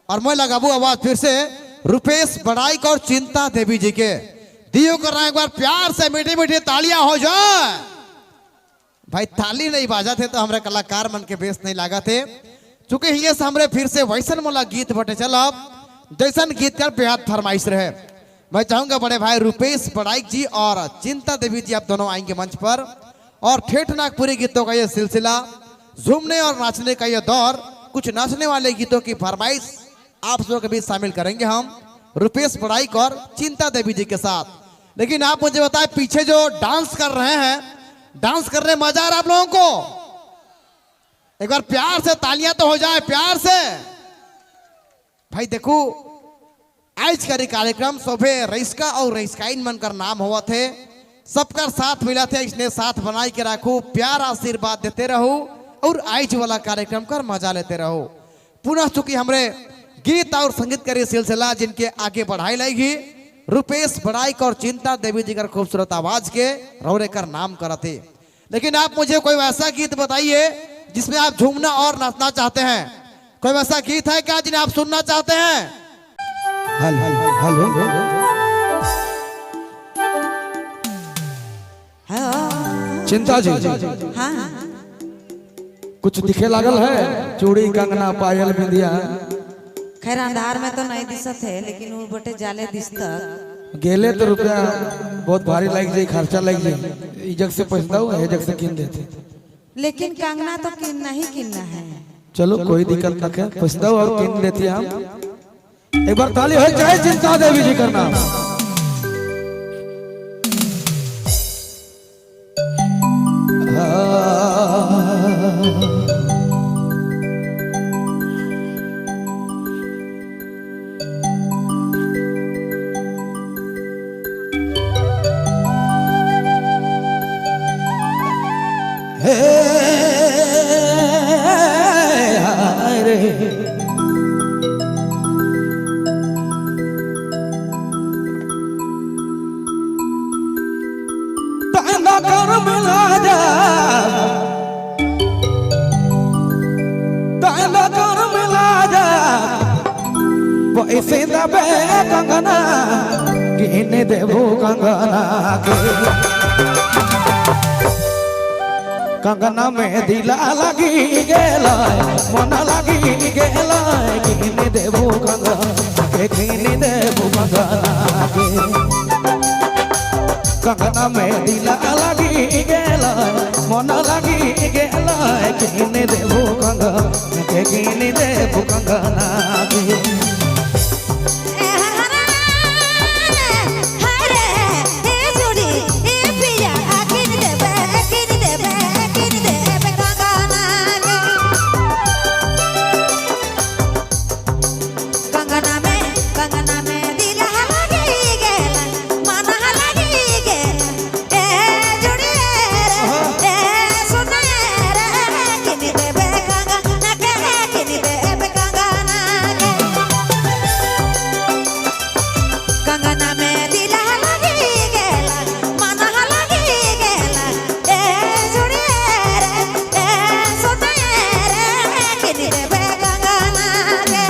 और मैं लगाबू आवाज फिर से रुपेश बड़ाइक और चिंता देवी जी के दियो कर रहा है। एक बार प्यार से मीठी मीठी तालियां हो जाए। भाई ताली नहीं बाजा थे तो हमारे कलाकार मन के बेस नहीं लगा थे। चूंकि ये से हमरे फिर से वैसन मोला गीत बटे चलब जैसन गीत कर बेहद फरमाइश रहे। मैं चाहूंगा बड़े भाई रुपेश बड़ाइक जी और चिंता देवी जी आप दोनों आएंगे मंच पर और ठेठ नागपुरी गीतों का यह सिलसिला, झूमने और नाचने का यह दौर, कुछ नाचने वाले गीतों की फरमाइश आप सबों के बीच शामिल करेंगे हम रुपेश बड़ाइक और चिंता देवी जी के साथ। लेकिन आप मुझे बताएं, पीछे जो डांस कर रहे हैं, डांस करने मजा आ रहा है आप लोगों को? एक बार प्यार से तालियां तो हो जाए प्यार से। भाई देखो, आज का कार्यक्रम शोभे रईसका और रईसकाइन मन कर नाम हुआ थे, सबका साथ मिला थे, इसने साथ बनाई के रखो, प्यार आशीर्वाद देते रहो और आज वाला कार्यक्रम कर मजा लेते रहो। पुनः चूंकि हमरे गीत और संगीत कर सिलसिला जिनके आगे बढ़ाई लगी रुपेश बड़ाइक और चिंता देवी जी कर खूबसूरत आवाज के रौरे कर नाम करते। लेकिन आप मुझे कोई वैसा गीत बताइए जिसमें आप झूमना और नाचना चाहते हैं। कोई वैसा गीत है क्या जिन्हें आप सुनना चाहते हैं? Hello hello. हाँ। चिंता जी। हाँ। कुछ दिखे लागल है? चूड़ी, कंगना, पायल, बिंदिया? खैर, अंधार में तो नहीं दिसत है, लेकिन वो बटे जाले दिसत। गेले तो रुपया बहुत भारी लग जाए, खर्चा लग जाए। ई जग से पैसा दो, ए जग से किन देते। लेकिन कंगना तो किनना ही किनना है। चलो, कोई दिक्कत न है, पैसा दो और किन देती हम। एक बार ताली हो जाए चिंता देवी जी करना। हे रे, ताना कर मिला जा, ताना कर मिला जा, पैसे दबे कंगना किने देबो कंगना के। कंगना में दिला लगी गेला, मन लगी गेला, किने देबो कंगना के, किने देबो कंगना के। कंगना में दिला लगी गेला, मन लगी गेला, किने देबो कंगना के, किने देबो कंगना के। कंगना में दिल लगी गेला, मन लगी गेला, ए जुड़ी रे, ए सुना रे, किन देबे कंगना के, किन देबे कंगना के। कंगना में दिल लगी गेला, मन लगी गेला, ए जुड़ी रे, ए सुना रे, किन देबे कंगना के।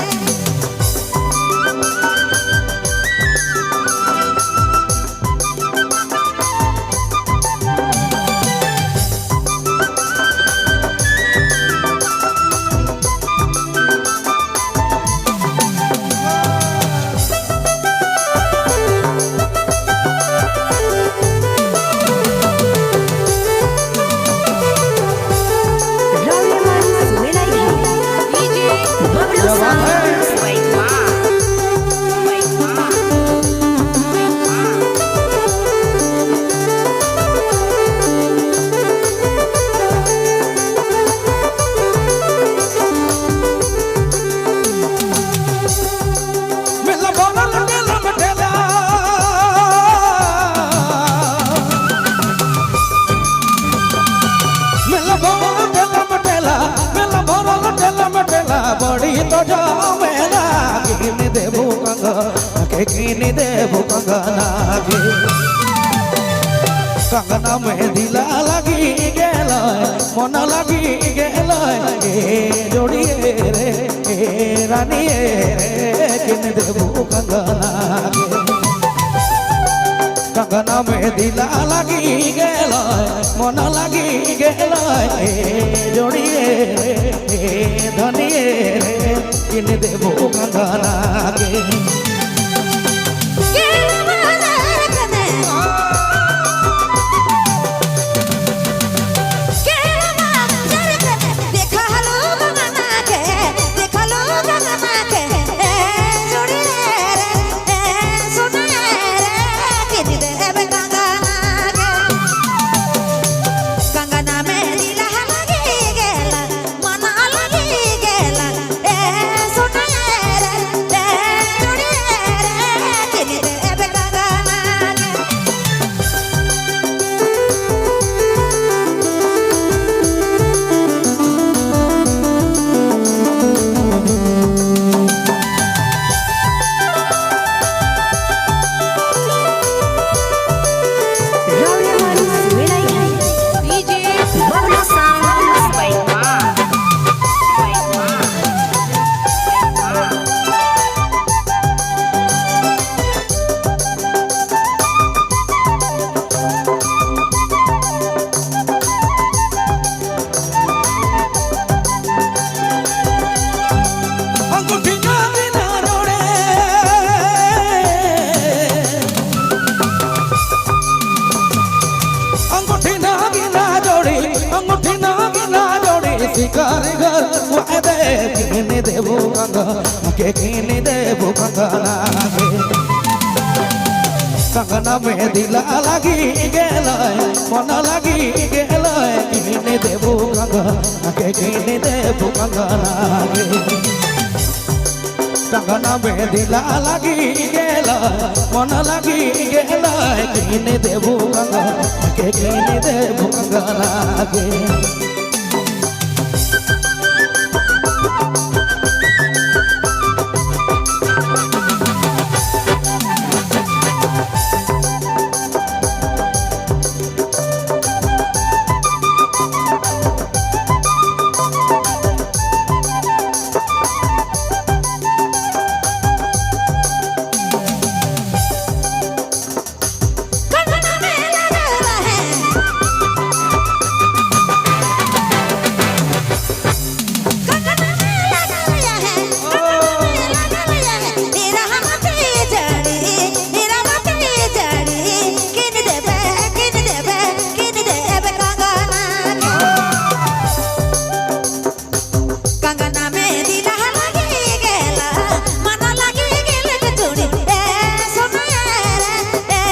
रौलेमन सुनेलाई बबलू साउंड। मिल बोलल टेला मटेला, मिल बोलल टेला मटेला, मिल बोलल टेला मटेला, बड़ी तो जामेला, किन देबो कंगना के, किन देबो कंगना के। कंगना में दिला लगी गेल मन लगी गेल ए जोड़िए रे ए रानी रे किन देबू कंगना के। कंगना में दिला लगी गेल मन लगी गेल ए जोड़िए रे ए धनिए रे किन देबू कंगना के। केला बाजार कने केला बाजार कने देखलो गंगना के देखलो गंगना के ए जोड़िए रे ए सोना रे किन देबे कंगना के कंगना में दिला लगी गेला मना लगी गेला ए सोना रे ए जोड़िए रे किन देबे कंगना के। रावळवाडी सुवेलाई डीजे बबलू साउंड बैठवा। अंगूठी ना बिना जोड़े अंगूठी ना बिना जोड़े अंगूठी ना बिना जोड़े शिकार घर वादे किन देबू कंगना के किन देबू कंगना के। कंगना में दिला लगी गेल मन लगी गेल किन देबू कंगना के किन देबू कंगना के। कंगना में दिला लगी गेल मन लगी गेल किन देबू कंगना के किन देबू कंगना के। कंगना में लगल है कंगना में लगल है कंगना में लगल है तेरा हाथ जड़ी तेरा हाथ जड़ी किन देबे किन देबे किन देबे कंगना के। कंगना में दिला लगी गेला मन लगी गेल चूड़ी ए सोना रे ए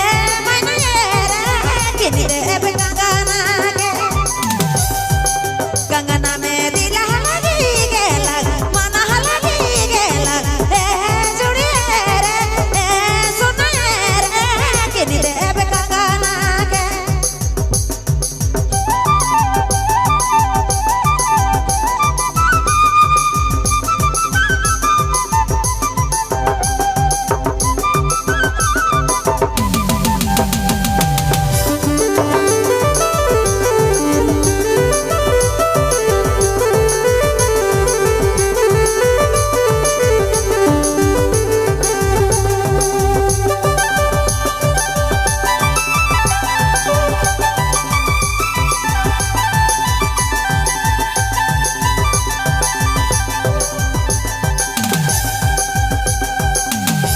मैना रे किन देबे कंगना के। कंगना में दिला लगी गेला मन लगी गेला ए चूड़ी रे ए सोना रे किन देबे कंगना के।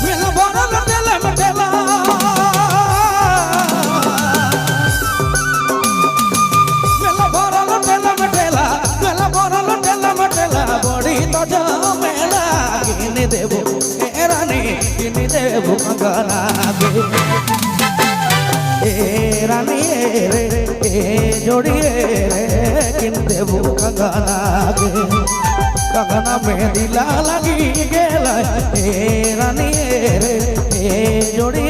मेला भरल टेला मटेला मेला भरल टेला मटेला मेला भरल टेला मटेला बड़ी तो मेला किन देबू ए रानी किन देबू कंगना के ए रानी रे ए जोड़ी रे किन देबू कंगना के। कंगना में दिला लगी गेल ए रानी रे ए जोड़ी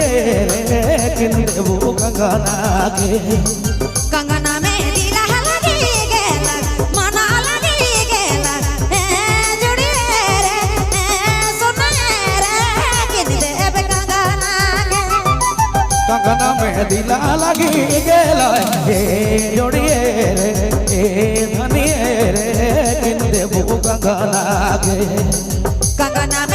रे किन देबू कंगना के। कंगना में दिला लगी गेला मना लगी गेला ए जोड़ी रे ए सोना रे किन देबे कंगना के। कंगना में मेहंदी लगी गेल ए जोड़िए रे ए धनिए रे किन देबू कंगना गे। कंगना।